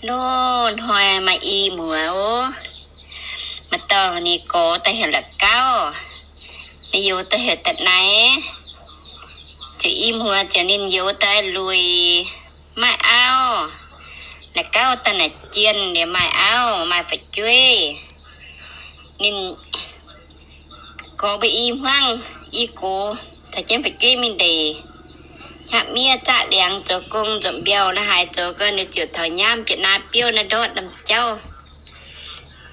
Loz-hnoi maaih i muoz oc. Maaih dauh ninh gorx daaih heuc La'gauv, ninh youz daaih heuc Da'naix. Ziouc i muoz ziouc ninh youz daaih luic maaih auv. La'gauv daaih naaic jienh liuz maaih auv maaih fu'jueiv. Ninh gorx mbuo i hmuangv i gox caux jienv fu'jueiv mingh ndeic, hngaqv miev zaqv liangx, zoux gong nzopv mbiauh naaiv haaix zoux gau ninh ziouc taux nyaam bieqc naa biouv naaiv ndortv norm jauv.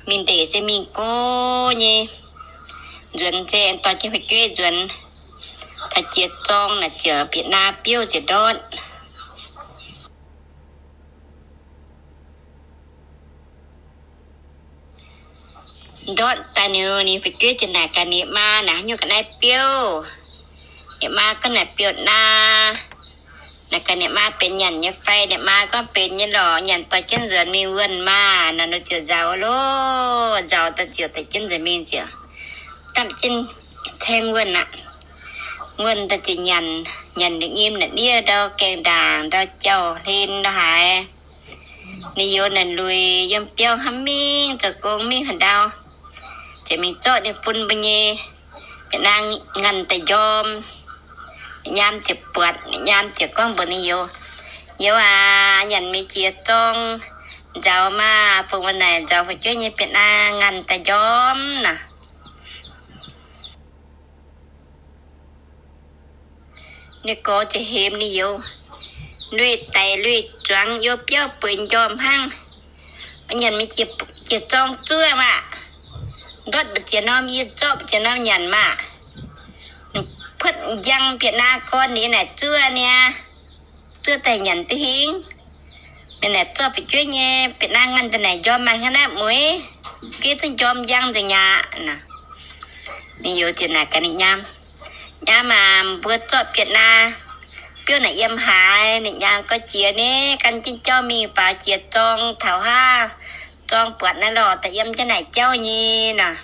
Mingh ndeic se mingh go nyei, nzuonx se dorh jienv fu'jueiv nzuonx. Taux jiex zorng naaic ziouc bieqc naa biouv ziouc ndortv. Ndortv daaih ninh, ninh fu'jueiv ziouc naaic gaax ninh maa naaic, haaix nyungc ga'naaiv biouv? Ninh maa gorngv naaic biouv naa. Naaic gaax ninh maa benx nyanc nyei fai? Ninh maa gorngv benx nyei lorqc, nyanc dorh jienv nzuonx mingh wuonh maah. Naaic ninh ziouc nzauz loh, nzauz daaih ziouc dorh jienv nzuonx mingh ziouc damh jienv caeng wuonh aqv. Wuonh daaih ziouc nyanc, nyanc liuz nyim naaic ndiev ndau gaengh ndaangc ndau jauv-hlen ndau haaix. Ninh youz naaic luic yiem biauv hnamv mingh zoux gong mingh haaix ndau, ziouc mingh zorqv ninh fun mbuo nyei bieqc naa nganh daaih njorm. Ninh nyaam ziouc buatc, ninh nyaam ziouc gorngv mbuox ninh youz, Youz aac, nyanc mingh jiex zorng nzauz maah, bun wuov naaic nzauz fu'jueiv nyei bieqc naa nganh daaih njorm naaic. Ninh gorx ziouc hemx ninh youz, Lueic daic lueic zuangx, yiem biauv bueix njormh hnangv. Nyanc mingh jiex zorng zuov maah. Ndortv mbu'ziex norm yie zorqv mbu'ziex norm nyanc maah. Puotv njang bieqc naa gorn ninh naaic zuov niaa. Zuov daaih nyanc duqv hingv. Mienh naaic zorqv fu'jueiv nyei bieqc naa nganh daaih naaic njorm maaih hnangv naaiv mueiz, fu'jueiv zungv njorm njang nzengc aqv. Ninh youz ziouc naaic gaax ninh nyaam, Nyaam aac, mbuo zorqv bieqc naa biouv naaic yiem haaix? Ninh nyaam gorngv, Jiex ni, gan jienv jauv mingh faaux jiex zorng taux haav, zorng buatc naaiv lorh daaih yiem jienv naaic jauv nyei nor.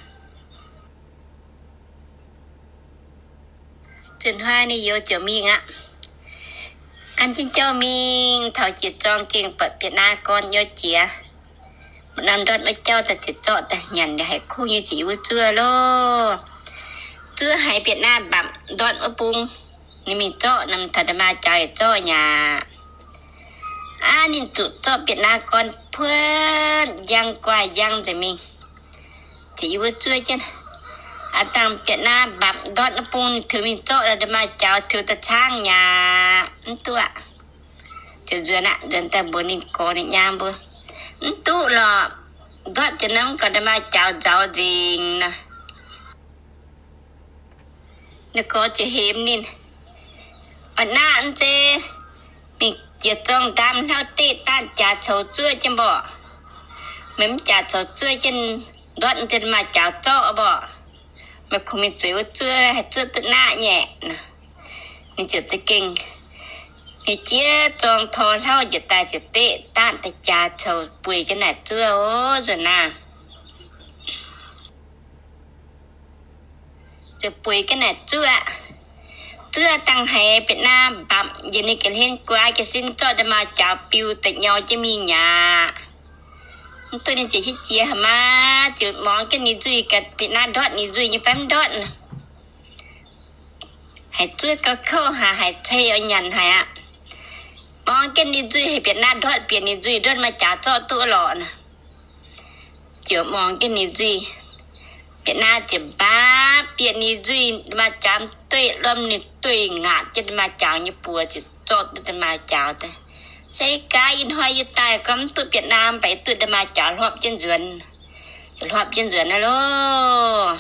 Ziouc hnoi ninh youz ziouc mingh aqv. Gan jienv jauv mingh taux jiex zorng gengh buatc bieqc naa gorn nyei jiex. Mba'hnoi ndortv wuov jauv daaih ziouc zorqv daaih nyanc, haiz kuv nyei ziouc yiem wuov zuov loh. Zuov haiz bieqc naa mbapc ndortv wuov bung, ninh mingh zorqv nor, taux da'maah jaux yietc zorqv nyei aqv. Aav, ninh zuqc zorqv bieqc naa gorn puotv njang guaaih njang nzengc mingh. Ziouc yiem wuov zuov jienv. Aav, dangh bieqc naa mbapc ndortv wuov bung ninh tiux mingh zorqv da'maah jaux tiux daaih caangv nyei aqv, mv duqv aqv. Ziouc nzuonx aqv, nzuonx daaih mbuox ninh gorx ninh nyaam mbuo, Mv duqv lorqc. Ndortv jiex naaiv gauh da'maah jaux nzauz nzengc nor. Ninh gorx ziouc hemx ninh, A'hnaqv, mv zeiz mingh jiex zorng ndaam hnangv deqv daanh jaax coux zuov jienv mborqc. Meih mv jaax coux zuov jienv ndortv, mv zeiz da'maah jaux zorqv mborqc. Meih kungx mingh zueiz wuov zuov, haih zuov duqv naqv nyei. Ninh ziouc za'gengh mingh jiex zorng tor hlauv njiec daaih ziouc deqv daanh daaih jaax coux bueix jienv naaic zuov oc, nzuonx naaiv. Ziouc bueix jienv naaic zuov aqv. Zuov dangh haiz bieqc naa mbapc njiec ninh ga'hlen guaax jiez sin zorqv da'maah jaux biu da'nyau jienv mingh nyei aqv. Mv duqv ninh ziouc hiuv jiex haic maah, ziouc muangx jienv ninh nzuih gaax bieqc naa ndortv ninh nzuih nyei fai mv ndortv. Haiz zuov gauh kouv haic, haiz cei oix nyanc haic aqv. Muangx jienv ninh nzuih haiz bieqc naa ndortv bieqc ninh nzuih, ndortv maaih jaax zorqv duqv lorqc nor. Ziouc muangx jienv ninh nzuih, bieqc naa ziouc mbaapv bieqc ninh nzuih, maaih jaax dueiv lomh ninh dueiv ngaatc jienv maaih jaax nyei buoz ziouc zorqv duqv maaih jaax daaih. Se gaax ih hnoi yie daaih gorngv mv duqv bieqc naa, mv baac yie duqv maaih jaax hlopv jienv nzuonx. Ziouc hlopv jienv nzuonx naaiv loh.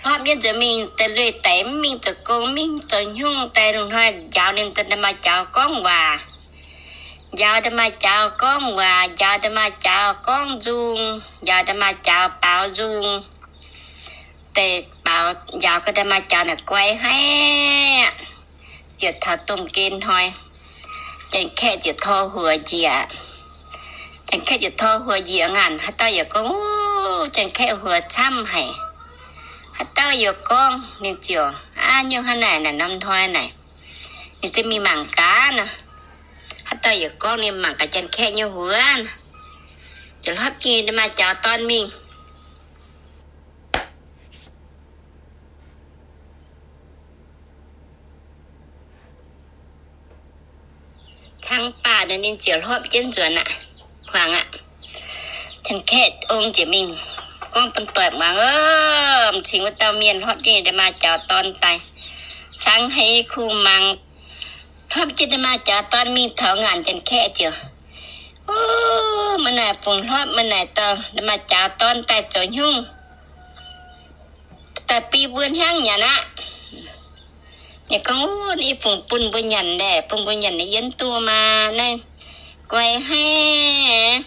Hlopv jienv nzuonx mingh daaih lueiz daic mv mingh zoux gong, mv mingh zoux hnyungv daaih lungh hnoi njaaux ninh daaih da'maah jaax gorngv waac. Njaaux da'maah jaax gorngv waac, njaaux da'maah jaax gorngv nzung, njaaux da'maah jaax baaux nzung. Deix baaux njaaux gau da'maah jaax naaic guai haic. Ziouc taux domh gen hnoi, Janx-Kaeqv ziouc tor huoc njiec. Janx-Kaeqv ziouc tor huoc njiec ngaanc, haaix dauh yaac gorngv, Janx-Kaeqv huoc camv haic. Haaix dauh yaac gorngv, ninh ziouc, Aav, nyungc hnangv naaic naaic norm hnoi naaic, Ninh se mingh mangc gaax nor. Haaix dauh yaac gorngv ninh mangc gaax Janx-Kaeqv nyei huox, ziouc hlopv jienv ninh maa jaux dorn mingh. Cangx baac nor ninh ziouc hlopv jienv nzuonx aqv, hmuangx aqv. Janx-Kaeqv ong ziouc mingh gorngv bun doic muangx, M'zing wuov dauh mienh hlopv jienv ninh maa jaux dorn daaih, cangx heix kuh mangc, hlopv jienv ninh maa jaux dorn mingh taux ngaanc. Janx-Kaeqv ziouc, O, meih naaic fungc hlopv, meih naaic dauh maa jaux dorn daaih zoux hnyungv daaih biei mbuo hnyangx nyanc aqv. Ninh gorngv, O, i fungc bun mbuo nyanc daaih, bun mbuo nyanc naaiv yie mv duqv maah. Naaiv guai haic,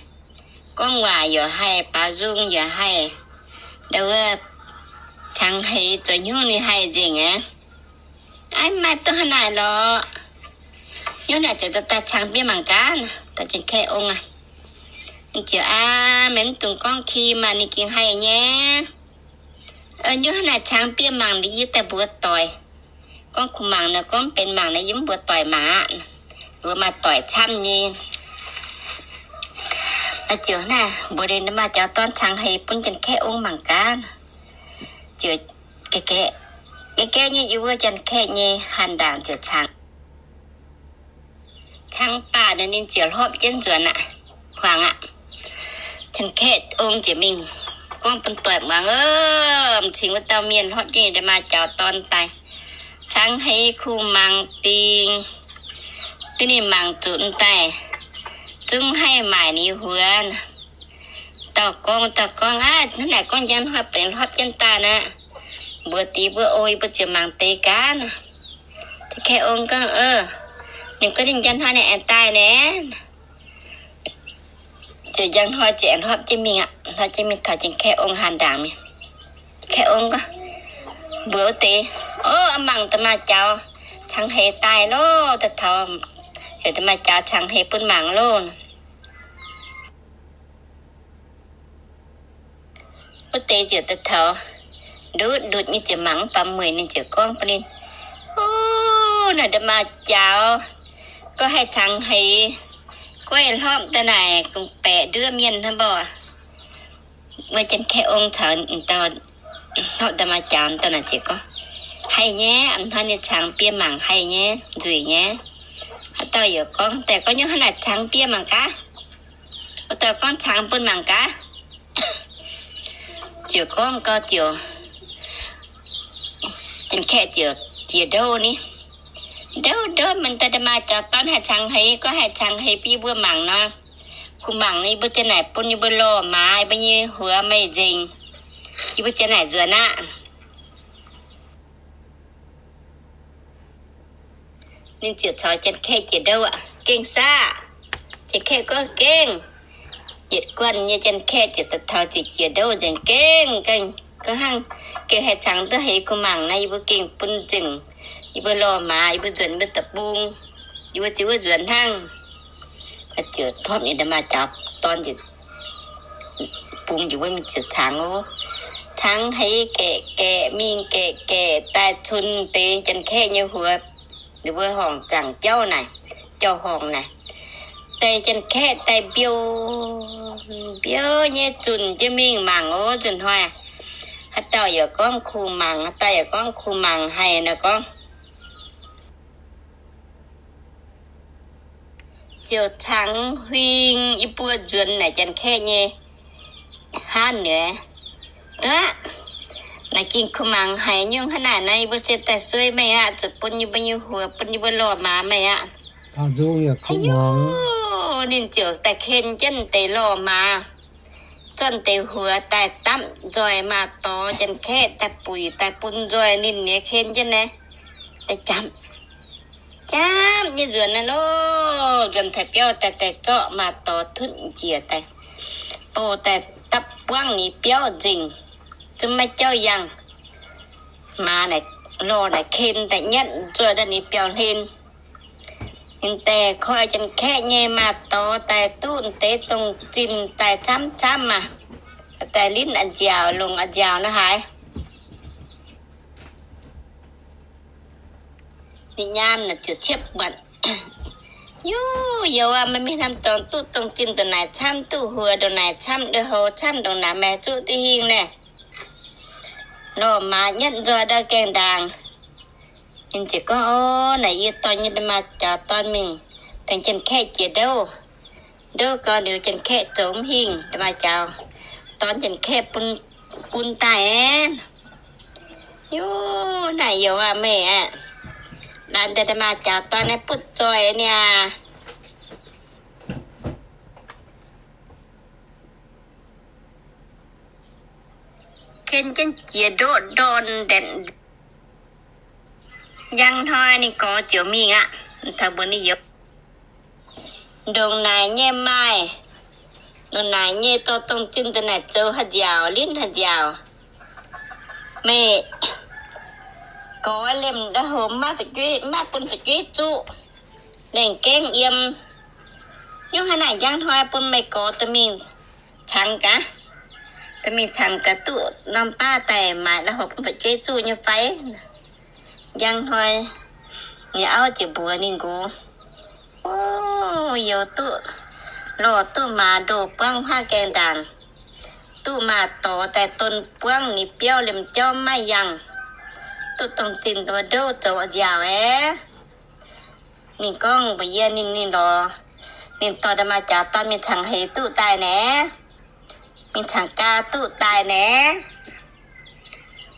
gorngv waac yaac haih, baaux nzung yaac haih, ndau wuov cangx heix zoux hnyungv ninh haih nzengc aqv. Aiv, maaih duqv hnangv naaic lorqc. Hnyouv naaic ziouc daaih cangx biei mangc gaax. Dauh Janx-Kaeqv ong aqv, ninh ziouc, Aa, meih mv dungx gorngv ki maah, ninh gengh haih nyei. Hnyouv hnangv naaic cangx biei mangc liuz yie daaih mbuox doic. Gorngv kuh mangc nor, gorngv benx mangc nor yie mv mbuox doic mangc aqv. Mbuox maaih doic camv nyei. Ziouc naaiv mbuox ninh maa jaux dorn cangx heix bun Janx-Kaeqv ong mangc gaax. Ziouc gaeqv gaeqv nyei yiem wuov Janx-Kaeqv nyei haanh ndaangc ziouc cangx. Cangx baac nor ninh ziouc hlopv jienv nzuonx aqv, hmuangx aqv. Janx-Kaeqv ong ziouc mingh gorngv bun doic muangx, O, m'zing wuov dauh mienh hlopv jienv ninh maa jaux dorn daaih, cangx heix kuh mangc dingc, duqv ninh mangc zunc daaih, zungv haih maaic ninh huox. Dauh gorngv, dauh gorngv, Aav, hnangv naaic gorngv njang hnoi benx hlopv jienv daaih nor, mbuox deix mbuo, O, yie mbuo ziouc mangc deix gaax nor. Janx-Kaeqv ong gorngv, O, ninh gorngv ninh njang hnoi ninh aengx daaih naaic. Ziouc njang hnoi ziouc aengx hlopv jienv mingh aqv. Hlopv jienv mingh taux Janx-Kaeqv ong haanh ndaangc mingh. Kaeqv ong gorngv, mbuox wuov deix, O, mangc da'maah jaux cangx heix daaih loh, daaih taux heuc da'maah jaux cangx heix bun mangc loh. Wuov deix ziouc daaih taux ndutv ndutv nyei ziouc mangc mv baac mueic, ninh ziouc gorngv bun ninh, O, naaic da'maah jaux gorngv haih cangx heix, goiv hlopv daaih naaic gong-baeqc nduov mienh hnangv mborqc. Wuov Janx-Kaeqv ong caux dauh hlopv da'maah jaux dauh naaic ziouc gorngv, Haih nyei, a'hnoi ninh cangx biei mangc haih nyei, nzueic nyei. Haaix dauh yaac gorngv daaih gorngv, Nyungc hnangv naaic cangx biei mangc gaax. Wuov dauh gorngv cangx bun mangc gaax. Ziouc gorngv gau ziouc, Janx-Kaeqv ziouc jiex ndouv ni. Ndouv ndouv, Meih daaih da'maah jaux dorn haih cangx heix, gorngv haih cangx heix bun yie mbuo mangc nor. Kuh mangc nor, yie mbuo ziang naaic bun yie mbuo lorh maaz yie mbuo nyei huox meih nzengc. Yie mbuo ziang naaic nzuonx aqv. Ninh ziouc caux Janx-Kaeqv jiex ndouv aqv. Gengh saah? Janx-Kaeqv gorngv gengh. Yietc guanh nyei Janx-Kaeqv ziouc daaih taux ziouc jiex ndouv nzengc gengh, gengh, gorngv hnangv gengh haih cangx duqv heix kuh mangc nor, yie mbuo gengh bun nzengc. Yie mbuo lorh maaz, yie mbuo nzuonx yie mbuo deic-bung, yie mbuo ziouc wuov nzuonx hnangv. Ziouc hnopv ninh da'maah jaux dorn ziouc bungx njiec wuov mingh ziouc cangx oc. Cangx heix gaeqv gaeqv mingh gaeqv gaeqv daaih cun deix Janx-Kaeqv nyei huox, ninh mbuo horngc zaangc jauv naaic, jauv-horngc naaic, daaih Janx-Kaeqv daaih mbiouh mbiouh nyei zunc jienv mingh mangc oc. Nzunc hnoi haaix dauh yaac gorngv kuh mangc, haaix dauh yaac gorngv kuh mangc haic nor gorngv. Ziouc cangx huing yie mbuo nzuonx naaic Janx-Kaeqv nyei hnangv nyei. Duqv, naaic gengh kuh mangc haic nyungc hnangv naaic nor, yie mbuo se daaih suei meih aqv, zuqc bun yie mbuo nyei huox, bun yie mbuo lorh maaz meih aqv. Haiz, ninh ziouc daaih ken jienv deix lorh maaz, zorqv deix huox daaih dapv nzoih maaz-dorx, Janx-Kaeqv daaih buic daaih bun nzoih ninh nyei ken jienv naaiv, daaih jamv, jamv nyei nzuonx naaiv loh, nzuonx taux biauv daaih, daaih zorqv maaz-dorx tutv njiec daaih, bouh daaih dapv buangv ninh biauv nzengc, zungv maiv jauv yangh. Maaz naaic, lorh naaic ken daaih nyatv nzoih ndau ninh biauv-hlen. Ninh daaih koi Janx-Kaeqv nyei maaz-dorx daaih duqv deix dongh zinh daaih camv camv maah, daaih linv a'nziaauc, longc a'nziaauc nor haaix. Ninh nyaam naaic ziouc ciepv buatc, Yuv, youz aac, meih mingh hnamv dorngx duqv dongh zinh ndongc naaic camv, duqv huox ndongc naaic camv, ndongc houx camv, ndongc naaic meih zuqv duqv hingh naaic. Lorh maaz nyetv nzoih ndau gaengh ndaangc. Ninh ziouc gorngv, O, naaic yie dorh nyei nda'maah jaax dorn mingh tengx Janx-Kaeqv jiex ndouv. Ndouv gau liuz Janx-Kaeqv zoux mv hingh, nda'maah jaax dorn Janx-Kaeqv bun, bun daaih aeqv. Yuv, naaic youz aac, meih aeqv, laanh deix nda'maah jaax dorn naaiv butv zoih niaa. Ken jienv jiex ndoqv ndorn ndaetc. Njang hnoi ninh gorx ziouc mingh aqv. Taux mbuox ninh youz, Ndongc naaic nyei maaih, ndongc naaic nyei dorh dongh zinh ndongc naaic zoux haaix nziaauc, linv haaix nziaauc. Meih gorx liemh nda'houx maiv fu'jueiv, maiv bun fu'jueiv zuqv, lengh gengh yiem. Nyungc hnangv naaic njang hnoi bun meih gorx dorh mingh cangx gaax, dorh mingh cangx gaax duqv norm baav daaih maaic nda'houx bun fu'jueiv zuqv nyei fai? Njang hnoi ninh auv ziouc mbuox ninh nqox, O, youz duqv lorh duqv maaz ndoh buangv haav gaengh ndaangc, duqv maaz dorx daaih don buangv ninh biauv liemh jauv maiv yangh, duqv dongh zinh nduov ndouv zoux nziaauc aeqv. Ninh gorngv mbuox yie ninh, ninh lorz, ninh dorh nda'maah jaax dorn mingh cangx heix duqv daaih naaiv, mingh cangx gaa duqv daaih naaiv.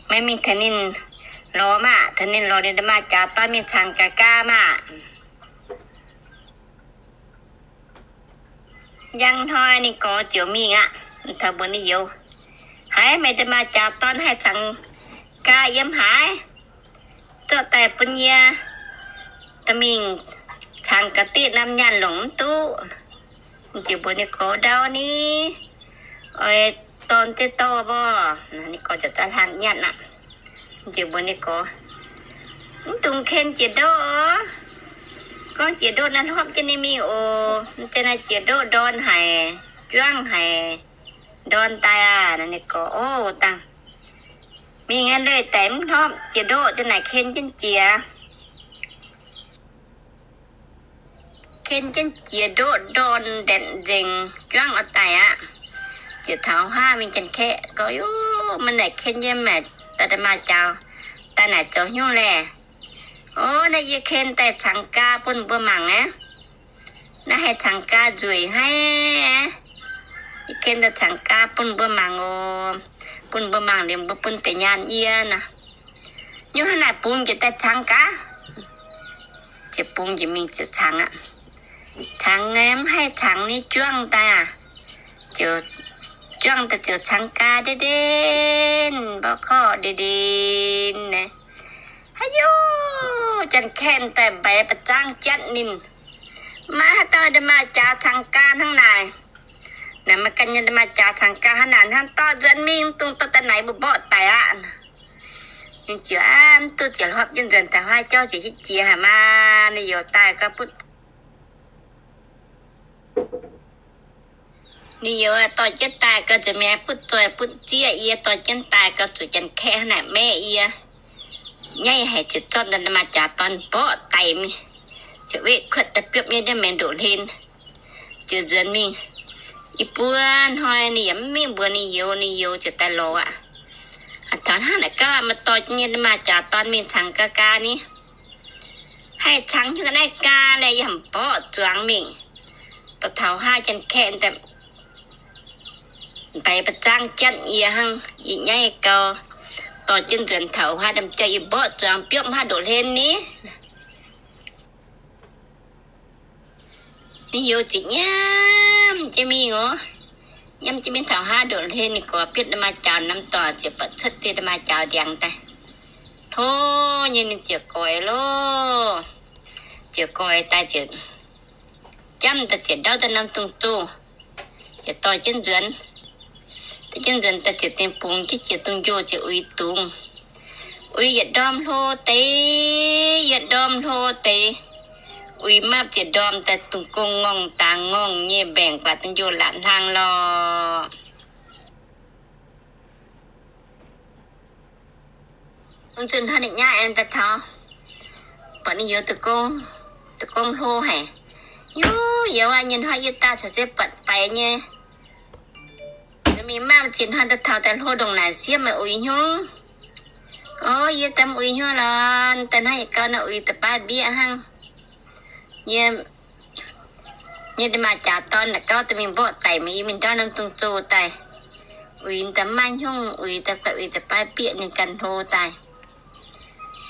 Meih mingh tengx ninh lorz maah, tengx ninh lorz ninh nda'maah jaax dorn mingh cangx gaa gaa maah. Njang hnoi ninh gorx ziouc mingh aqv. Taux mbuox ninh youz, Haiz meih nda'maah jaax dorn haih cangx gaa yiem haaix, zorqv daaih bun yie dorh mingh cangx ga'diqv norm nyaanh longc mv duqv. Ziouc mbuox ninh gorx, Ndau ni, oix dorn zeiv dorh mborh. Ninh gorx ziouc za'hlang nyaanh aqv. Ziouc mbuox ninh gorx, Mv dungx ken jiex ndoqv oc. Gorngv jiex ndoqv naaiv hlopv jienv ninh mingh oc. Mv zeiz naaiv jiex ndoqv ndorn haic, juangv haic, ndorn daaih aqv. Ninh gorx, O, dangh mingh aqv, leih daaih mv hlopv, jiex ndoqv za'naaic ken jienv jiex. Ken jienv jiex ndoqv ndorn ndaetc nzengc, juangv oix daaih aqv. Ziouc taux haav mingh Janx-Kaeqv gorngv, Yuv, meih naaic ken jienv maaic daaih, daaih maaih jaux daaih naaic zoux hnyouv laeh. O, naaiv yie ken daaih cangx gaa bun mbuo mangc aqv. Naaiv haih cangx gaa nzueic hnangv. Yie ken daaih cangx gaa bun mbuo mangc oc. Bun mbuo mangc liuz mbuo bun deix nyaanh yie nor. Nyungc hnangv naaic bungx njiec daaih cangx gaax. Ziouc bungx njiec mingh ziouc cangx aqv. Cangx mv haih cangx ni, juangv daaih aqv. Ziouc juangv daaih ziouc cangx gaa ndiev ndiev, mborqv korqv ndiev ndiev naaic. Haaix yoc, Janx-Kaeqv daaih mbaix ba'zangv jatv ninh. Maaih haaix dauh da'maah jaax cangx gaa hnangv naaic? Naaic maaih ganh nyei da'maah jaax cangx gaa hnangv naaic, hnangv dorh nzuonx mingh, dungx dorh daaih naaic mbuo mborqv daic aqv. Ninh ziouc aav mv duqv ziouc hlopv jienv nzuonx taux haav jauv ziouc hiuv jiex haic maah. Ninh youz daaih gau butv Ninh youz dorh jienv daaih gau zuqc mienh butv zoih butv zieqv, yie dorh jienv daaih gau zuqc Janx-Kaeqv hnangv naaic maeqv yie. Nyaiv haic ziouc zorqv da'maah jaax dorn mborqv daic mingh, ziouc weqv kuotv daaih biopv nyei ndiev maengx ndoqc hlen, ziouc nzuonx mingh. Yie buo hnoi ninh yaac mv mingh mbuox ninh youz, ninh youz ziouc daaih lorz aqv. Taux hnangv naaic gaax maaih dorh jienv nyei da'maah jaax dorn mingh cangx gaa gaa ni. Haih cangx hnyouv naaiv gaa laeh, yie mborqv zuangx mingh. Dorh taux haav Janx-Kaeqv daaih mbaix ba'zangv jatv yie hnangv, yie nyaiv gau. Dorh jienv nzuonx taux haav ndamv jauv yie mborqv zuangx biopv haav ndoqc hlen ni. Ninh youz ziouc nyiemv jienv mingh oc. Nyiemv jienv mingh taux haav ndoqc hlen, ninh gorx biopv da'maah jaax norm dorngx ziouc buatc cuotv deix da'maah jaax ndiangx daaih. Hlo nyei ninh ziouc goix loh. Ziouc goix daaih ziouc jamv daaih ziouc ndauv daaih norm dungz-zoh, yietc dorh jienv nzuonx. Dorh jienv nzuonx daaih ziouc dingh bungx jienv jiex dungz-njoh ziouc uix dungz. Uix yietc ndorm hlo deix, yietc ndorm hlo deix. Uix mapv ziouc ndorm daaih dungz gong ngorngh dangx ngorngh nyei mbaengx guaax dungz-njoh laatc hlang lorh. Zunh hnoi ninh nyaiv aengx daaih taux, Buatc ninh youz deic-bung, deic-bung hlo haic. Youz, youz aqv, nyei hnoi yie daaih caux se buatc faix nyei. Mingh maanh zinh hnoi daaih taux daaih hlo ndongc naaic siemv meih uix hnyouv. O, yie daaih uix hnyouv lorqc, daaih hnangv yietc gau naaiv uix da'baav mbieqv hnangv. Yie, yie maaih jaax dorn naaic gauh daaih mingh mborqv daic, meih yie mingh ndortv norm dungz zoh daaih. Uix daaih maiv hnyouv, uix daaih guaix uix da'baav mbieqv ninh ganh hlo daaih.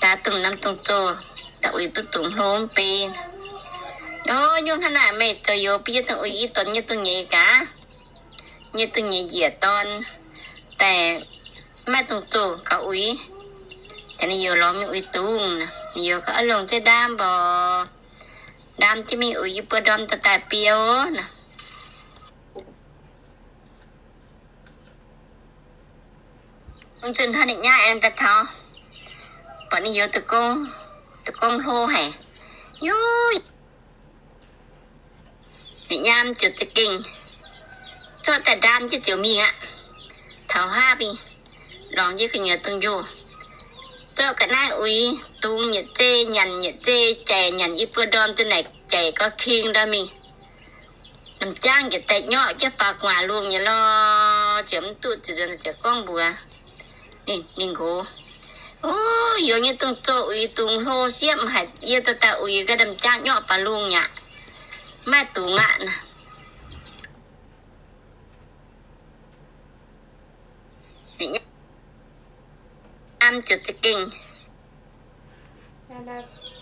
Daaih dongh norm dungz zoh, daaih uix duqv dungz hlo mv bei. O, nyungc hnangv naaic meih zoux youz bun yie dongh uix i donx nyei dongh nyeiz gaax. Nyei dongh nyeiz njiec dorn daaih maiv dungz zoh gauh uix. Ninh youz lorz mingh uix dungz, ninh youz gauh longc jienv ndaam mborqc, ndaam jienv mingh uix i buo ndorm daaih daaih biou nor. Mv zuqc hnoi ninh nyei aengx daaih taux, buatc ninh youz deic-bung, deic-bung hlo haic. Youz, ninh nyaam ziouc za'gengh zorqv daaih ndaam jienv ziouc mingh aqv. Taux haav mingh lorngx jienv gu'nyuoz dungz njoh, zorqv ga'naaiv uix dungz yietc zei nyanc yietc zei jaic, nyanc i buo ndorm daaih naaic jaic gauh king ndau mingh. Ndam-jaangv njiec daaih nyorqv jienv faaux gu'nguaaic lungh nyei lorqc, ziouc mv duqv ziouc nzuonx ziouc gorngv mbuox ninh nqox, O, youz nyei dungz zoh uix dungz hlo siepv haic, yie daaih daaih uix ga'ndamv-jaangv nyorqv faaux lungh aqv, maiv dungz aqv.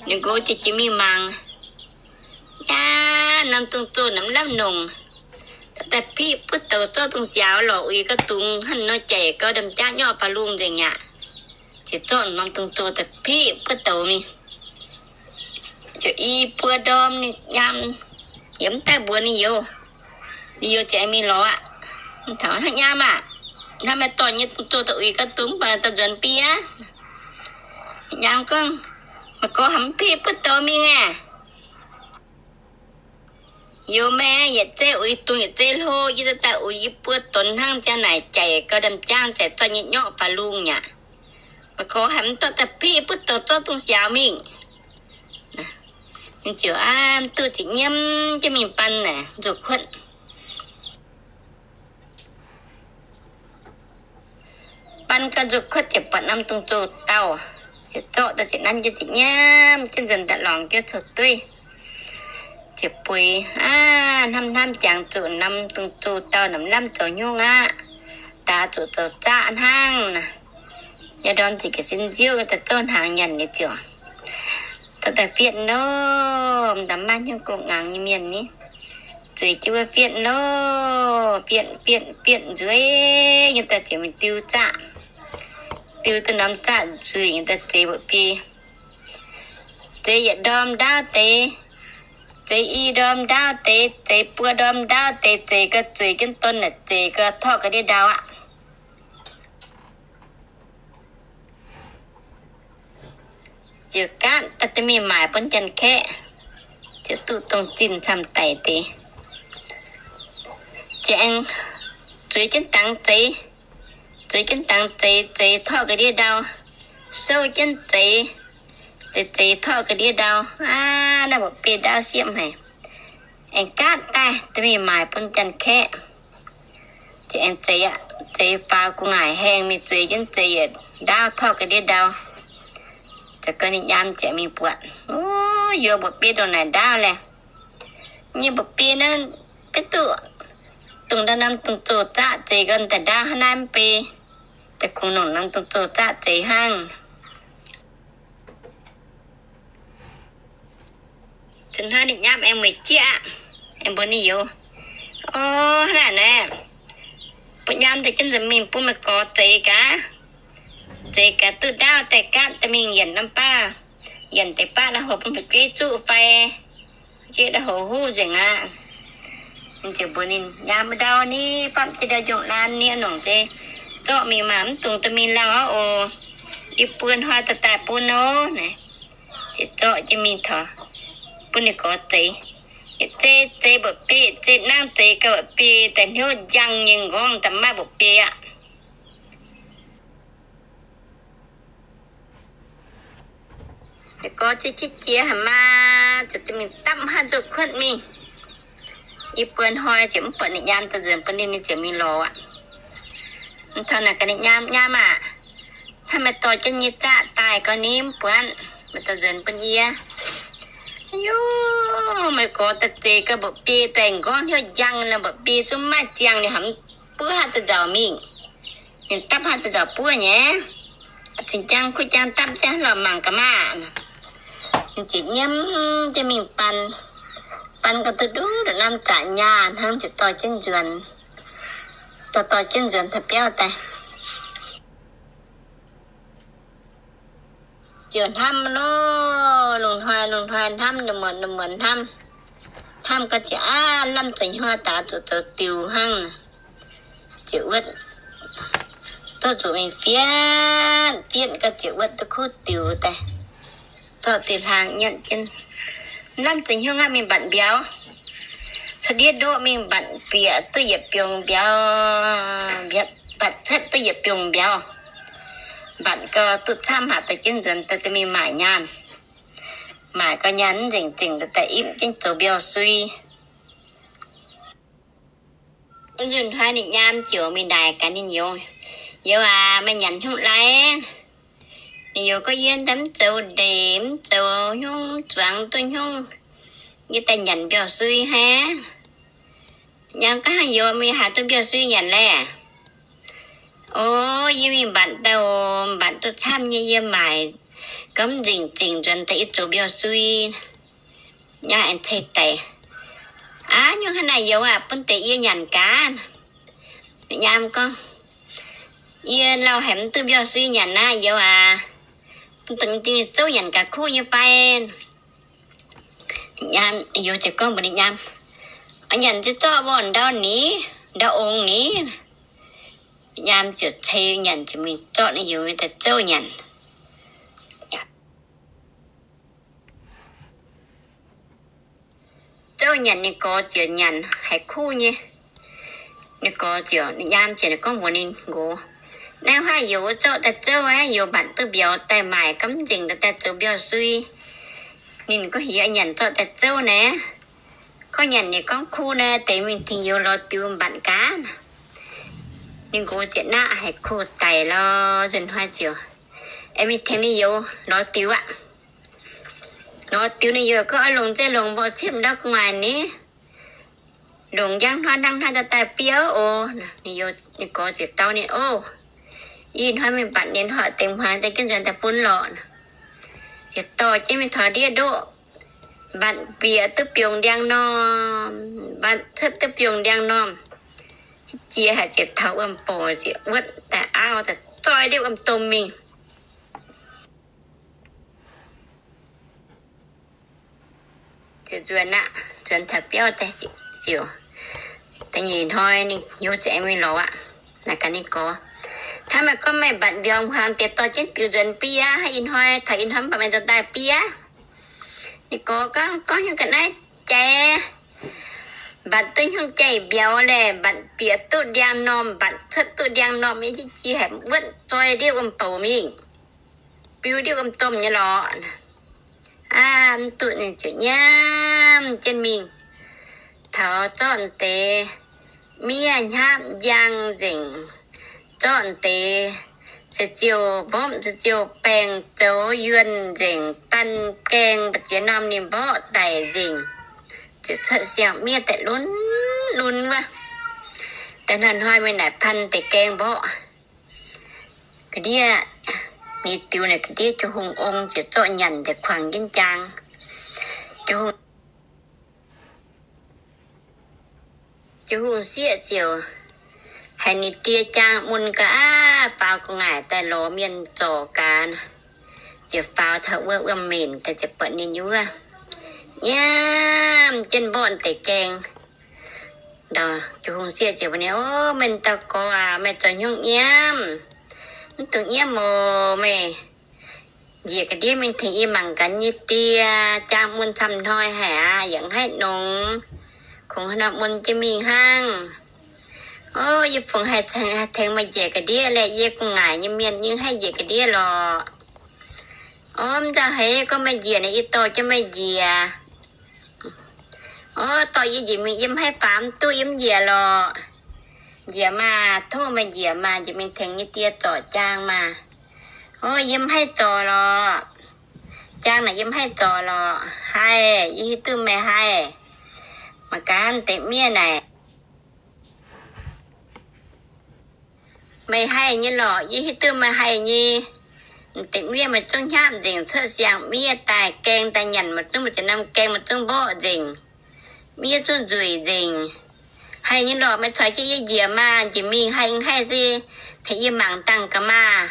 Ninh nqox ziouc jiex mingh mangc, aa, norm dungz zoh namx lamh nongc, daaih piqv buov douz zorqv dungz siaaux lorqc, uix gauh dungz hnangv nor jaic gauh ndamv-jaangv nyorqv faaux lungh nzengc aqv. Ziouc zorqv norm dungz zoh daaih piqv buov douz mingh, ziouc i buo ndorm ninh nyaam yiem mv daaih mbuox ninh youz. Ninh youz ziouc aengx mingh lorz aqv. Taux hnangv nyaam aah, hnangv meih dorh nyei dungz zoh daaih uix gauh dungz mv baac daaih nzuonx biei aqv. Nyaam gorngv, Meih gorx haiz mv piqv buov douz mingh aah? Youz, meih yietc zei uix dungz yietc zei hlo, yie daaih daaih uix i buo donx hnangv ziang naaic jaic gauh ndamv-jaangv, jaic zorqv nyei nyorqv faaux lungh aqv. Meih gorx haiz mv dorh daaih piqv buov douz zorqv dungz siaaux mingh? Ninh ziouc aav duqv ziepc nyiemv jienv mingh baan naaic nzuqc kuotv. Baan gau nzuqc kuotv ziouc buatc norm dungz zoh dauh, ziouc zorqv daaih ziouc nanv jienv ziepc nyiemv jienv nzuonx daaih lorngx jienv coux dueiv. Ziouc bueix aav hnamv hnamv jangx zuqc norm dungz zoh dauh namx lamh zoux hnyouv aqv, daaih zuqc zoux zaqv hnangv naaic. Yaac ndorm ziouc ga'sin nziouv daaih zouv hnaangx nyanc nyei ziouc zorqv daaih fietv nor, m'daaih maaih hnyouv gong-ngaangx nyei mienh ni, zueiz jienv wuov fietv nor, fietv fietv fietv nzueiz nyei daaih ziouc mingh diu zaqv, diu duqv norm zaqv nzueiz nyei daaih zeix mba'biei. Zeix yietc ndorm ndaauv deix, zeix i ndorm ndaauv deix, zeix buo ndorm ndaauv deix, zeix gau zueiz jienv don naaic, zeix gau torqv ga'ndiev ndau aqv. Ziouc gaatv daaih da'mingh maaic bun Janx-Kaeqv, ziouc duqv dongh zinh camv daic deix. Ziouc aengx zueiz jienv dangx zeix, zueiz jienv dangx zeix, zeix torqv ga'ndiev ndau, souv jienv zeix, zeix zeix torqv ga'ndiev ndau. Aav, naaiv mba'biei ndaauv siepv haic. Aengx gaatv daaih da'mingh maaic bun Janx-Kaeqv. Ziouc aengx zeix aqv, zeix faaux gu'nguaaic haengh mingh zueiz jienv zeix yietc ndaauv torqv ga'ndiev ndau. Ziouc gau ninh nyaam ziouc mingh buatc, O, yie mba'biei ndongc naaic ndaauv laeh. Nyei mba'biei naaiv, beiv duqv dongh ndau norm dungz zoh zaqv zeix gau daaih ndaauv hnangv naaiv mv bei, daaih kungx longc norm dungz zoh zaqv zeix hnangv. Zuqc hnoi ninh nyaam aengx mueic jieqv aqv, aengx mbuox ninh youz, O, hnangv naaic naaiv, bun nyaam daaih jienv nza'mingh bun meih gorx zeix gaax. Zeix gaax duqv ndaauv daaih gaatv daaih mingh yienc norm baav, yienc deix baav naaiv hoc bun fu'jueiv zuqv fai, fu'jueiv naaiv hoc huv nzengc aqv. Ninh ziouc mbuox ninh, Nyaam, ndau ni, famv jienv ndau njongh laan ni, nongc zeiz zorqv mingh maah, mv dungx dorh mingh lauh aqv oc. Yie buo hnoi daaih daaih bun nor. Naaic ziouc zorqv jienv mingh taux, bun ninh gorx zeix. Yietc zei zeix mba'biei, yietc zei nangv zeix gau mba'biei, daaih hnyouv njang nyei nqorngv daaih maiv mba'biei aqv. Gorx jiex jiex jiex haic maah, ziouc daaih mingh dapv haav nzunc kuotv mingh. Yie buo hnoi ziouc mv buatc ninh nyaam daaih nzuonx bun ninh, ninh ziouc mingh lorz aqv. Mv taux naaic gaax ninh nyaam, Nyaam aac, hnangv meih dorh jienv nyei zaqv daaih gau ni mv buatc, meih daaih nzuonx bun yie. Aa, meih gorx daaih zeix gau mba'biei daaih, m'nqorngv hnyouv njang lorqc, mba'biei zungv maiv ziangh, ninh hnamv buov haav daaih nzauc mingh. Ninh dapv haav daaih nzauc buov nyei. Cingx jang kuv jang dapv jienv lorqc, mangc gaax maah. Ninh ziouc nyiemv jienv mingh baan, baan gau duqv nduqc norm zaqc nyaah hnangv, ziouc dorh jienv nzuonx, dorh dorh jienv nzuonx taux biauv daaih. Ziouc hnamv loh, lungh hnoi lungh hnoi hnamv, lungh muonz lungh muonz hnamv. Hnamv gau ziouc aav lamh zoux hnyouv daaih zuqc zoux diux hnangv. Ziouc wuotv, zorqv zuqc mingh fietv fietv gau ziouc wuotv duqv kuv diux daaih, zorqv diuh hlang nyietv jienv. Lamh zoux hnyouv hnangv mingh mbatc mbiauz, cuotv ndiev ndoqv mingh mbatc bieqc duqv yietc biungc mbiauz, mbatc cuotv duqv yietc biungc mbiauz. Mbatc gau duqv camv haic, dorh jienv nzuonx daaih mingh maaic nyaanh. Maaic gau nyaanh mv nzengc zengc daaih ipv jienv zoux mbiauz-sui. Wuov nzunc hnoi ninh nyaam ziouc mingh ndaaic gaax ninh youz, Youz aac, meih nyanc hnyouv lai? Ninh youz gorngv, Yie mv zoux ndeic, mv zoux hnyouv, zuangx duqv hnyouv, yie daaih nyanc mbiauz-sui hnangv. Nyaam gorngv, Hnangv youz meih haaix duqv mbiauz-sui nyanc laeh? O, yie mingh mbatc daaih oc. Mbatc duqv camv nyei yie maaic gau mv nzengc zengc nzuonx daaih yie zoux mbiauz-sui. Nyaam aengx ceix daic, Aav, hnyouv hnangv naaic youz aac, bun deix yie nyanc gaax. Ninh nyaam gorngv, Yie lauh haic mv duqv mbiauz-sui nyanc naaiv youz aac. Bun deix dingh zouv nyanc gaax kuv nyei fai? Nyaam, youz ziouc gorngv mbuox ninh nyaam, Oix nyanc ziouc zorqv mborqv ndau ni, ndau ong ni. Nyaam ziouc ceix nyanc ziouc mingh zorqv ninh youz daaih zouv nyanc. Zouv nyanc ninh gorx ziouc nyanc haiz kuv nyei. Ninh gorx ziouc, ninh nyaam ziouc gorngv mbuox ninh nqox, Naaiv haaix youz zorqv daaih zouv aqv, youz mbatc duqv mbiauz daaih maaic gau mv nzengc daaih zoux mbiauz-sui. Ninh gorngv, Heuc nyanc zorqv daaih zouv naaiv. Gorngv nyanc ninh gorngv kuv naaiv deix mingh tengx youz lorz diux mbatc gaax. Ninh nqox ziouc naqv haiz kuv daic lorz nzunc hnoi ziouc aengx mingh tengx ninh youz lorz diux aqv. Lorz diux ninh youz gorngv, Oix longc nzengc longc mborqv ciepv ndau gu'nguaaic ni. Longc njang hnoi hnangv hnoi daaih daaih biauv oc. Ninh gorx ziouc dau ninh, Ov, ih hnoi mingh mbatc ninh hoic deix hmuangx daaih jienv nzuonx daaih bun lorqc. Ziouc dorh jienv mingh taux ndiev ndoqv, mbatc bieqc duqv biungc ndiangx-normh, mbatc cuotv duqv biungc ndiangx-normh. Jiex haic ziouc taux wuom-bouc ziouc wuotv daaih auv daaih zoih ndiev wuom-domh mingh. Ziouc nzuonx aqv, nzuonx taux biauv daaih ziouc, da'nyeic hnoi ninh youz ziouc aengx mingh lorz aqv. Naaic gaax ninh gorx, Hnangv meih gorngv meih mbatc mbiauz hmuangx deix dorh jienv diux nzuonx biauv, ih hnoi taux ih hnoi mv baac meih nzuonx daaih biauv. Ninh gorx gorngv, Gorngv hnyouv ga'naaiv jaaix, mbatc duqv hnyouv jaaix mbiauz laeh, mbatc bieqc duqv ndiangx-normh, mbatc cuotv duqv ndiangx-normh, yie jiex haic wuotv zoih ndiev wuom-bouc mingh, biu ndiev wuom-domh nyei lorqc. Aav, mv duqv ninh ziouc nyiemv jienv mingh, taux zorqv deix miev hnyapv njang nzengc, zorqv deix ziouc ziouc mbopv, ziouc ziouc baengh zoux yuonh nzengc, danh gaeng mbu'ziex norm ninh mborqv daic nzengc, ziouc cuotv siang-miev daaih lunx lunx wuov. Daaih hnoi-hnoi mingh naaic pan deix gaeng mborqv. Ga'ndiev, ninh diux naaic ga'ndiev Jiu-Hungh ong ziouc zorqv nyanc deix kuangx jienv jaang. Jiu-Hungh Jiu-Hungh sieqv ziouc haiz ninh die jaang mun gau aqv, faaux gu'nguaaic daaih lorz mienh zorc gaax. Ziouc faaux taux wuov wuom-menc daaih ziouc buatc ninh nyei wuov, nyiemv jienv mborqv deix gaeng. Ndau Jiu-Hungh sieqv ziouc mbuox ninh, O, meih dauh gorx aac, meih zoux hnyouv nyiemv? Mv dungx nyiemv oc. Meih njiec ga'ndiev mingh tengx yie mangc gaax nyei die, jaang mun camv hnoi haic aqv, yaac mv haih nongx. Kungx haaix nor mun jienv mingh hnangv. O, yie fungc haih tengx meih njiec ga'ndiev laeh, yie gu'nguaaic nyei mienh yie mv haih njiec ga'ndiev lorqc. Orv, mv nzauh heix, gorngv meih njiec naaic yie dorh jienv meih njiec. Orv, dorh yie njiec mingh yiem haih faam duqv yiem njiec lorqc. Njiec maah, tov meih njiec maah, njiec mingh tengx yie die zorc jaang maah. Orv, yie mv haih zorc lorqc. Jaang naaic yie mv haih zorc lorqc. Haih, yie hiuv duqv meih haih. Mangc gaax deix miev naaic. Meih haih nyei lorqc, yie hiuv duqv meih haih nyei. Deix miev meih zungv hnyapv nzengc, cuotv siang-miev daaih, gaeng daaih nyanc, meih zungv mbuo ziepc norm gaeng meih zungv mborqv nzengc. Miev zungv nzueic nzengc. Haih nyei lorqc, meih caux jienv yie njiec maah, njiec mingh haih haih se tengx yie mangc dangh gaax maah.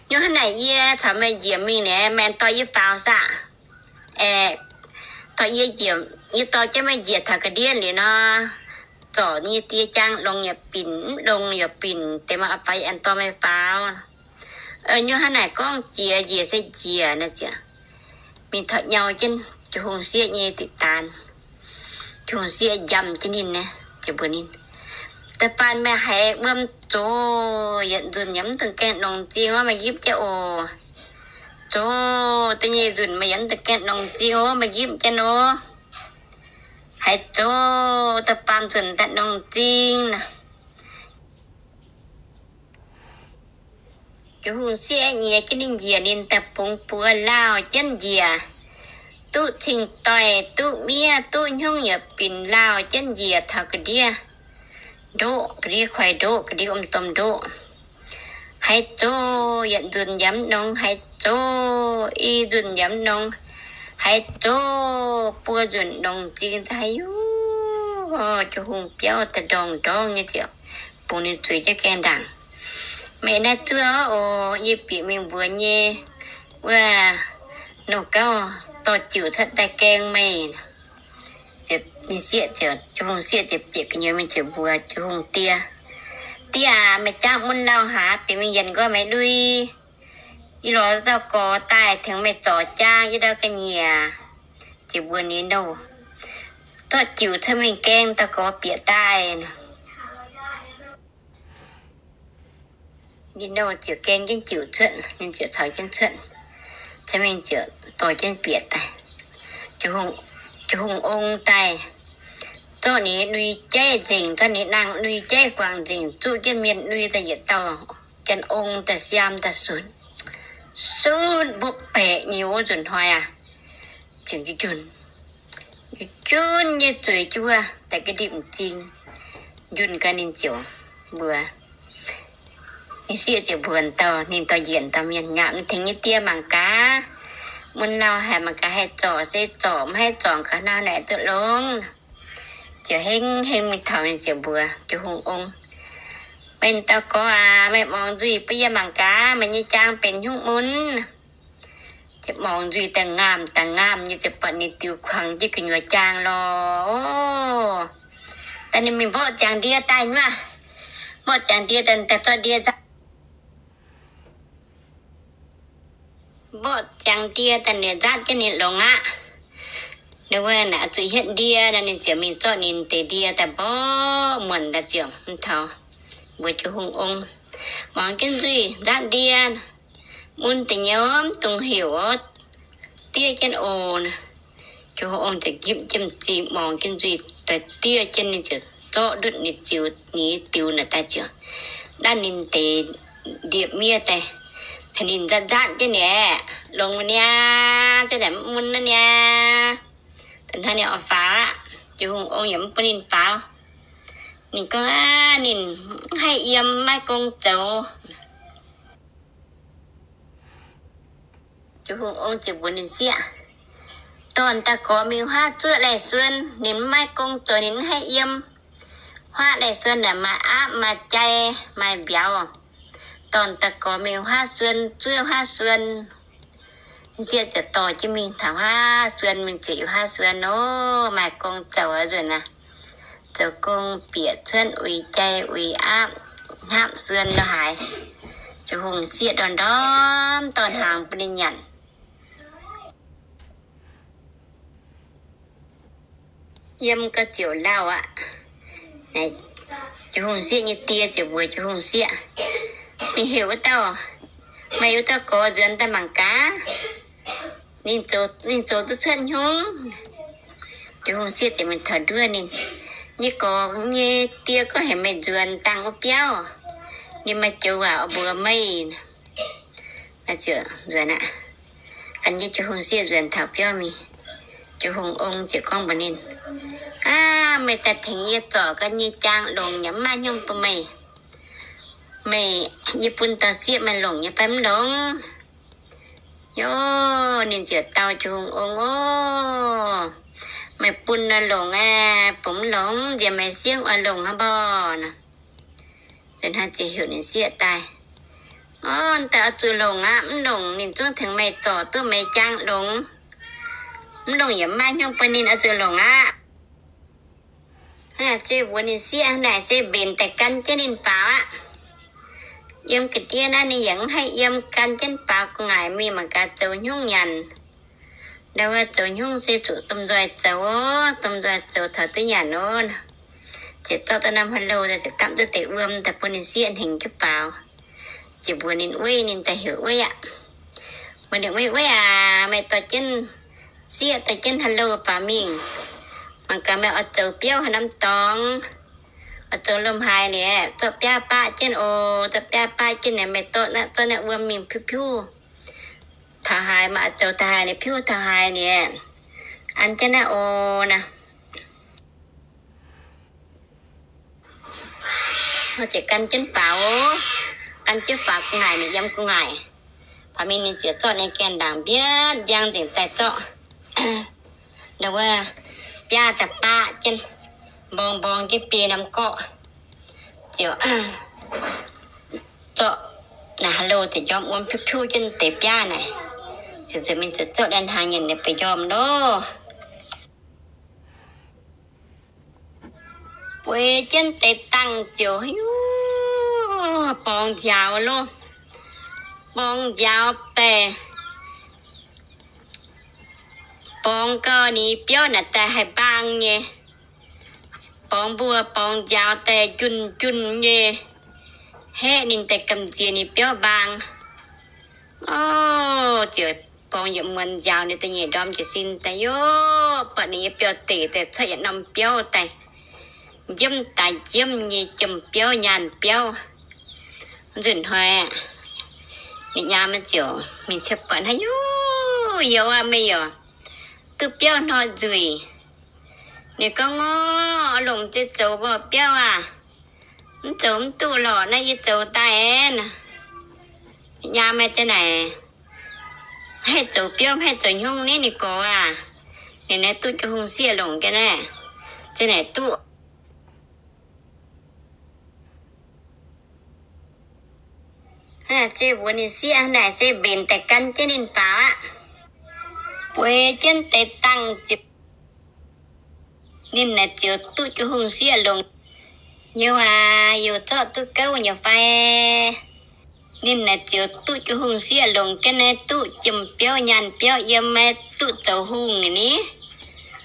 Nyungc hnangv naaic yie caux meih njiec mingh naaic, meih dorh yie faaux saah? Aeqv, dorh yie njiec, yie dorh jienv meih njiec taux ga'ndiev liuz nor, zorc yie die jaang longx yaac binc, mv longx yaac binc, deix maaih faaux yie aengx dorh meih faaux. Nyungc hnangv naaic gorngv jiex njiec se njiec naaic ziouc mingh taux nyau jienv Jung-Hungh sieqv nyei diqc daanz. Jung-Hungh sieqv njamv jienv ninh, ziouc mbuox ninh, Da'faanh meih haiz wuom zoqc yietc nzunc yaac mv dungx gaengh nongx zingh orv, meih nqipv jienv oc. Zoqc da'nyeic nzunc meih yaac mv dungx gaengh nongx zingh orv, meih nqipv jienv oc. Haiz zoqc da'faam nzunc daaih nongx zingh naaic. Jung-Hungh sieqv nyiex jienv ninh njiec, ninh daaih bungx buoz lauh jienv njiec, duqv cing-doix, duqv miev, duqv hnyungv yaac binc lauh jienv njiec taux ga'ndiev ndoqv, ga'ndiev kuaix ndoqv, ga'ndiev wuom domh ndoqv. Haiz zoqc yietc nzunc yaac mv nongx, haiz zoqc i nzunc yaac mv nongx, haiz zoqc buo nzunc nongx zingh daaih, haiz yuv, Jung-Hungh biauv daaih ndorngc ndorngv nyei ziouc bungx ninh zueiz jienv gaengh ndaangc. Meih naaiv zuov oc, yie bieqc mingh mbuox nyei, wuov, nouh gauv dorh jiuc cuotv daaih gaeng meih. Ninh sieqv ziouc, Jung-Hungh sieqv ziouc bieqc gu'nyuoz mingh ziouc mbuox Jung-Hungh die, Die aac, meih jangv mun lauh haaix bieqc mingh yienc nqoi meih lui. Yie lorz dauh gorx daaih tengx meih zorc jaang, yie ndau ga'nyiec. Ziouc mbuox ninh nouh, Zorqv jiuc cuotv mingh gaeng, dauh gorx bieqc daaih. Ninh nouh ziouc gaeng jienv jiuc cuotv, ninh ziouc caux jienv cuotv, cuotv mingh ziouc dorh jienv bieqc daaih. Jung-Hungh ong daaih, zorqv ninh lui-jeiv nzengc, zorqv ninh nangh lui-jeiv guangc nzengc, zuqv jienv mienh lui daaih yietc dauh, janx ong daaih siaam daaih sunc, sunc mbopv baeqc nyei wuov nzunc hnoi aqv. Ziouc njunh, njunh nyei zueiz juov daaih ga'ndipv m'zing. Njunh gaax ninh ziouc mbuox, ninh sieqv ziouc mbuox dauh, ninh dorh njiec dauh mienh, Nyaapc tengx yie die mangc gaax. Mun lauh haic mangc gaax haih zorc se zorc, maiv haih zorc gaax hnangv naaic duqv longx. Ziouc hengv hengh mingh taux ninh ziouc mbuox Jung-Hungh ong, Meih dauh gorx aac, meih muangx nzuih bun yie mangc gaax, meih nyei jaang benx hnyungv mun. Ziouc muangx nzuih daaih ngaamh daaih ngaamh nyei ziouc buatc ninh diux kuangx jienv gu'nyuoz jaang lorh. Daaih ninh mingh mborqv ziangx ndie daaih nyuoqv, mborqv ziangx ndie daaih, daaih zorqv ndie nzaatv, mborqv ziangx ndie daaih ninh nzaatv jienv ninh longx aqv. Ninh wuov naaic zuqc hietv ndie nor, ninh ziouc mingh zorqv ninh deix ndie daaih mborqv muonc daaih ziouc mv taux mbuox Jung-Hungh ong, Muangx jienv nzuih nzaatv ndie, mun da'nyeic mv dungx heuc oc, diev jienv oc. Jung-Hungh ong ziouc nqipv jienv m'zing muangx jienv nzuih daaih diev jienv, ninh ziouc zorqv ndutv ninh ziux, ninh diux naaic daaih ziouc ndaav ninh deix ndie-miev daaih, tengx ninh nzaatv nzaatv jienv ninh aeqv, longx niaa, ziouc naaic mv mun naaiv niaa. Da'hnangv ninh oix faaux aqv, Jung-Hungh ong yaac mv bun ninh faaux. Ninh gorngv, Aav, ninh mv haih yiem, maiv gong zoux. Jung-Hungh ong ziouc mbuox ninh sieqv, Dorh daaih gorx mingh huaav zuoqv laih suon. Ninh mv maaih gong zoux, ninh mv haih yiem. Huaav laih suon naaic maaih aapv, maaih jai, maaih mbiauz. Dorh daaih gorx mingh huaav suon, zuoqv huaav suon. Ninh sieqv ziouc dorh jienv mingh taux huaav suon, mingh ziouc yiem huaav suon nor, maaih gong zoux nzunc naaic, zoux gong bieqc cuotv uix jai uix aapv, hnyapv suon lo haaix. Jung-Hungh sieqv ndorm-ndorm dorh hnaangx bun ninh nyanc. Yiem ga'ziouc lauh aqv. Jung-Hungh sieqv nyei die ziouc mbuox Jung-Hungh sieqv, Mingh heuc wuov dauh Meih wuov dauh gorx nzuonx daaih mangc gaax. Ninh zoux, ninh zoux duqv cuotv hnyungv. Jiex Hungh sieqv ziouc mingh taux nduov ninh. Nyei gorx nyei die gorngv heuc meih nzuonx dangh wuov biauv. Ninh maaih joux waac oix mbuox meih. Ziouc nzuonx aqv. Gan jienv Jiex Hungh sieqv nzuonx taux biauv mingh. Jiex Hungh ong ziouc gorngv mbuox ninh, Aav, meih daaih tengx yie zorc ganh nyei jaang longc yaac mv maaih hnyouv bun meih. Meih, yie bun dauh sieqv meih longc nyei fai mv longc? Yo, ninh ziouc dau Jiex Hungh ong, Ov, meih bun nor longc aqv. Bungx mv longc nziex meih siemv oix longc hnangv mborqv nor. Ziouc hnangv ziouc heuc ninh sieqv daaih, Ov, daaih oix zuqc longc aqv. Mv longc ninh zungv tengx meih zorc duqv meih jaang longc. Mv longc yaac mv maaih hnyouv bun ninh, oix zuqc longc aqv. Hnangv naaic se mbuox ninh sieqv, Hnangv naaic se mbenc daaih gan jienv ninh faaux aqv. Yiem ga'ndiev naaiv ninh yaac mv haih yiem, gan jienv faaux gu'nguaaic mingh mangc gaax zoux hnyungv nyanc. Ndau wuov zoux hnyungv se zuqc domh nzoih zoux, domh nzoih zoux taux duqv nyanc nor. Ziouc zorqv duqv norm ha'louh ziouc dapv duqv deix wuom daaih bun ninh sieqv hnengx jienv faaux. Ziouc mbuox ninh weiv, ninh daaih heuc weiv aqv. Mbuox ninh weiv, Weiv aac, meih dorh jienv, sieqv dorh jienv ha'louh faaux mingh. Mangc gaax meih oix zoux biauv haaix norm dorngx. Oix zoux lomh haaix liuz, zorqv biaav baqv jienv oc. Zorqv biaav baqv jienv liuz, meih dorh, zorqv naaiv wuom mingh piuv-piuv taux haaix, meih oix zoux taux haaix liuz, piuv taux haaix liuz, an jienv naaiv oc naaic. Ziouc gan jienv faaux, gan jienv faaux gu'nguaaic, ninh yiem gu'nguaaic. Faaux mingh ninh ziouc zorqv ninh gaengh ndaangc mbienv mbiang nzengc daaih zorqv ndau wuov biaav daaih baqv jienv, mborng mborng jienv biei norm gorqv. Ziouc zorqv naaic ha'louh ziouc njormh wuom piuv-piuv jienv deix biaav naaic. Ziouc nzuonx mingh ziouc zorqv daaih hnaangx nyanc ninh ba'njormh loh. Bueix jienv deix dangh ziouc, haiv, borngz nziaaux loh. Borngz nziaaux baeqc, borngz gau ninh biauv naaic daaih haih mbaang nyei. Borngz mbuo borngz nziaaux daaih njunh njunh nyei, haeqv ninh daaih gamh nziex ninh biauv mbaang. Ov, ziouc borngz yietc muonz nziaaux ninh da'nyeic ndorm jiez sin daaih, yov, buatc ninh nyei biauv-deic daaih cuotv yietc norm biauv daaih, njiemv daaih njiemv nyei jiem biauv nyaanh biauv. Nzunc hnoi ninh nyaam ziouc mingh ciev buatc, haiv, yov, yov aav, meih yaac duqv biauv hnoi nzueic. Ninh gorngv, Ngorc, longc zeiz zoux mborqv biauv aah? Mv zoux mv duqv lorqc, naaiv yie zoux daaih. Nyaam aah, zen naaic haih zoux biauv, haih zoux hnyungv ni, ninh gorx aah? Ninh naaiv duqv jiu hungh sieqv longc jienv naaiv, zen naaic duqv. Hnangv naaic se mbuox ninh sieqv, hnangv naaic se mbenc daaih gan jienv ninh faaux aqv. Bueix jienv deix dangh ziouc, ninh naaic ziouc duqv jiu hungh sieqv longc. Youh aac, youh zorqv duqv gouv nyei fai? Ninh naaic ziouc duqv jiu hungh sieqv longc jienv naaiv duqv jiem biauv nyaanh biauv yiem, maiv duqv zoux hungh ni.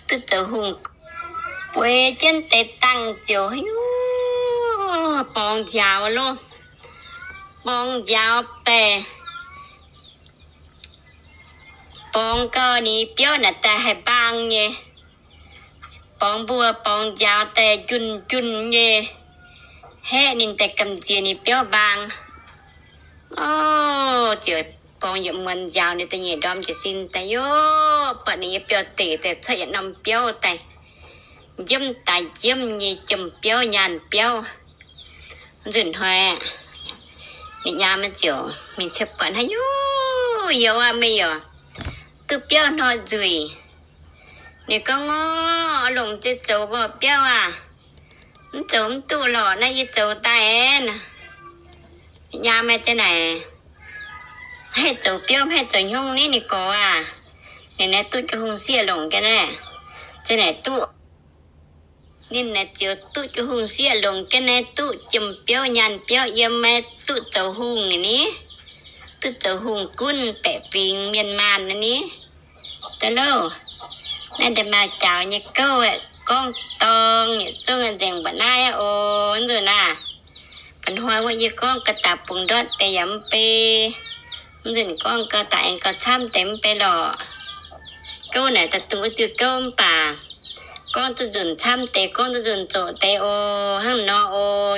Duqv zoux hungh. Bueix jienv deix dangh ziouc, haiv, borngz nziaaux loh. Borngz nziaaux baeqc, borngz gau ninh biauv naaic daaih haih mbaang nyei. Borngz mbuo borngz nziaaux daaih njunh njunh nyei, haeqv ninh daaih gamh nziex ninh biauv mbaang. Ov, ziouc borngz yietc muonz nziaaux ninh da'nyeic ndorm jiez sin daaih, yov, buatc ninh nyei biauv-deic daaih cuotv yietc norm biauv daaih, njiemv daaih njiemv nyei jiem biauv nyaanh biauv. Nzunc hnoi ninh nyaam ziouc mingh ciev buatc, haiv, yov, yov aav, meih yaac duqv biauv hnoi nzueic. Ninh gorngv, Ngorc, longc zeiz zoux mborqv biauv aah? Mv zoux mv duqv lorqc, naaiv yie zoux daaih. Nyaam aah, zen naaic haih zoux biauv, haih zoux hnyungv ni, ninh gorx aah? Ninh naaiv duqv jiu hungh sieqv longc jienv naaiv, zen naaic duqv. Ninh naaic ziouc duqv jiu hungh sieqv longc jienv naaiv duqv jiem biauv nyaanh biauv yiem, maiv duqv zoux hungh ni. Duqv zoux hungh gunv baeqc fingx mienh maanh ni. Da'louh, naaiv deix maaih jaux nyei gouv aeqv, gorngv dorng yietc zungv nzengc mba'naaiv oc. Nzunc naaiv, mba'hnoi wuov yie gorngv ga'daaih bungx ndortv deix yaac mv bei. Nzunc gorngv gauh daaih aengx gauh camv deix mv bei lorqc. Gouv naaic daaih dungx wuov diuh gouv mv baac gorngv duqv nzunc camv deix, gorngv duqv nzunc zoqc deix oc. Hnangv nor oc.